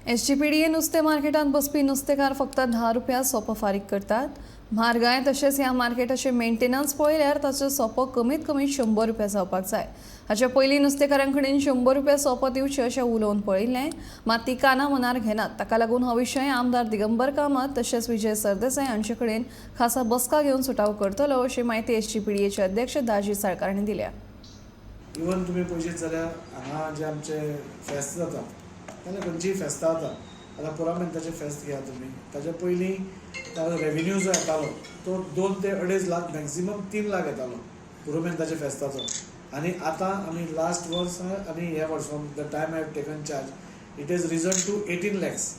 SGPDA नुस्तें मार्केटांत बसपी नुस्तेकार फक्त 10 रुपया सोपो फारीक करतात. म्हारगाय तशेंच ह्या मार्केटाचे मेंटेनन्स पळयल्यार ताचो सोपो कमीत कमी 100 रुपया जावपाक जाय. हाचे पयलीं नुस्तेकारां कडेन 100 रुपया सोपो दिवचे अशें उलोवन पळयिल्लें, मात ती काना मनार घेनात. ताका लागून हो विशय आमदार दिगंबर कामत तशेंच विजय सरदेसाय हांचे कडेन खासा बसका घेवन सुटावो करतलो, अशी म्हायती एसजीपीडीएचे अध्यक्ष दाजी साळकार हांणी दिल्या. इवन तुमी पळयशीत जाल्यार हांगा जे आमचे फेस्त जाता जाल्यार खंयचीय फेस्तां जाता, आतां पुरामेंताचें फेस्त घेया तुमी, ताजे पयलीं ताजो रेवेन्यू जो येतालो तो 2 ते अडेज लाख, मॅक्झिमम 3 लाख येतालो पुरुमेंताच्या फेस्ताचो. आनी आतां आमी लास्ट वर्स आनी हे वर्स, from the time I have taken charge, it has risen to 18 lakhs.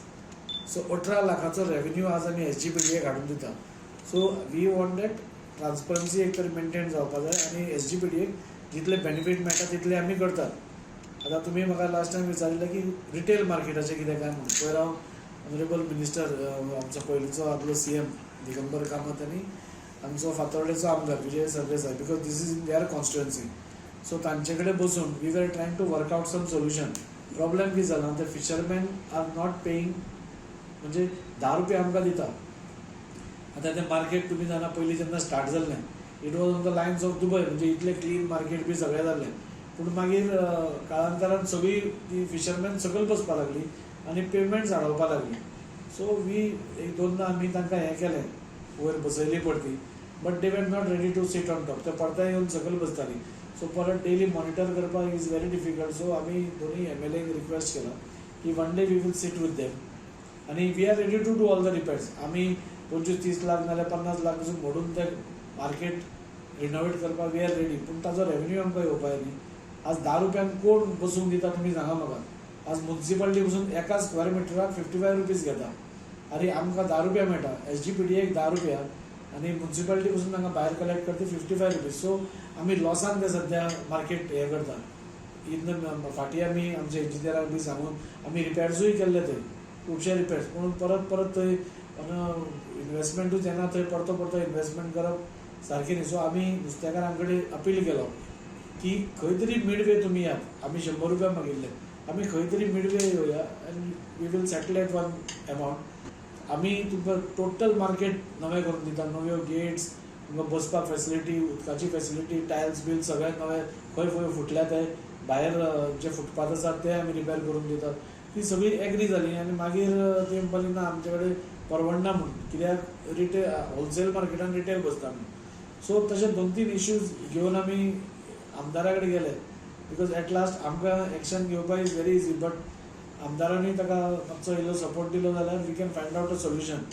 So 18 लाखाचो revenue आज आमी एसजीपीडीएक हाडून दिता. So we want that transparency एक तरी मेंटेन जावपा जाय आनी एसजीपीडीएक जितले बेनिफीट मेळटा तितले आमी करतात. आतां तुमी म्हाका लास्ट टायम विचारिल्लें की रिटेल मार्केटाचें कितें काय म्हणून. पयर हांव ऑनरेबल मिनिस्टर, आमचो पयलींचो आदलो सीएम दिगंबर कामत आनी आमचो फातोर्डेचो आमदार Vijay Sardesai, because this is in their constituency, so तांचे कडेन बसून we are trying to work out some solution. Problem कितें जाला, ते फिशरमॅन are not paying, म्हणजे 10 रुपया आमकां दिता. आतां तें मार्केट तुमी जाणा, पयलीं जेन्ना स्टार्ट जाल्लें, it was on the lines of Dubai, म्हणजे इतलें क्लीन मार्केट बी सगळें जाल्लें. पूण मागीर काळांतरान सगळीं ती फिशरमॅन सकयल बसपा लागली आनी पेमेंट्स आडोवपा लागली. सो वी एक दोनदां आमी तांकां हें केलें, वयर बसयली परती, but they were not ready to sit on top. ते परते येवन सकयल बसताली. सो परत डेली मॉनिटर करपाक is very difficult. सो आमी दोनूय एमएलएक रिक्वेस्ट केला की one day we will sit with them आनी we are ready to do all the repairs. आमी 25-30 लाख नाजाल्यार 50 लाख पसून मोडून ते मार्केट रिनोवेट करपाक we are ready, पूण ताजो रेवेन्यू आमकां येवपा जाय न्ही. आज 10 रुपयांक कोण बसूंक दिता, तुमी सांगा म्हाका. आज मुन्सिपालिटी पसून एका स्क्वेअर मिटराक 55 रुपीज घेता आनी आमकां 10 रुपया मेळटा. एसजीपीडीएक 10 रुपया आनी मुन्सिपालिटी पसून तांकां भायर कलेक्ट करता 55 रुपीज. सो आमी लॉसान ते सद्या मार्केट हें करता. इतले फाटीं आमी आमच्या इंजिनियराक बी सांगून आमी रिपेर्सूय केल्ले थंय, खुबशे रिपेर्स, पूण परत परत थंय इनवेस्टमेंटूच येना. थंय परतो परतो इनवेस्टमेंट करप सारकें न्ही. सो आमी नुस्तेकारां कडेन अपील केलो की खंय तरी मिडवे तुमी यात. आमी 100 रुपया मागिल्ले, आमी खंय तरी मिडवे येवया आनी we will settle at one amount. आमी तुमकां टोटल मार्केट नवें करून दिता, नव्यो गेट्स, तुमकां बसपाक फेसिलिटी, उदकाची फेसिलिटी, टायल्स बील सगळें नवें, खंय खंय फुटल्या ते भायर जे फुटपाथ आसात ते आमी रिपेर करून दितात. ती सगळी एग्री जाली आनी मागीर ती म्हणपाक ना, आमचे कडेन परवडना म्हूण, कित्याक रिटेल होलसेल मार्केटान रिटेल बसता म्हूण. सो तशे दोन तीन इश्यूज घेवन आमी आमदारा कडेन गेले, because at last आमकां एक्शन घेवपाक is very easy, but आमदारांनी ताका मातसो इल्लो सपोर्ट दिलो जाल्यार we can find out a solution.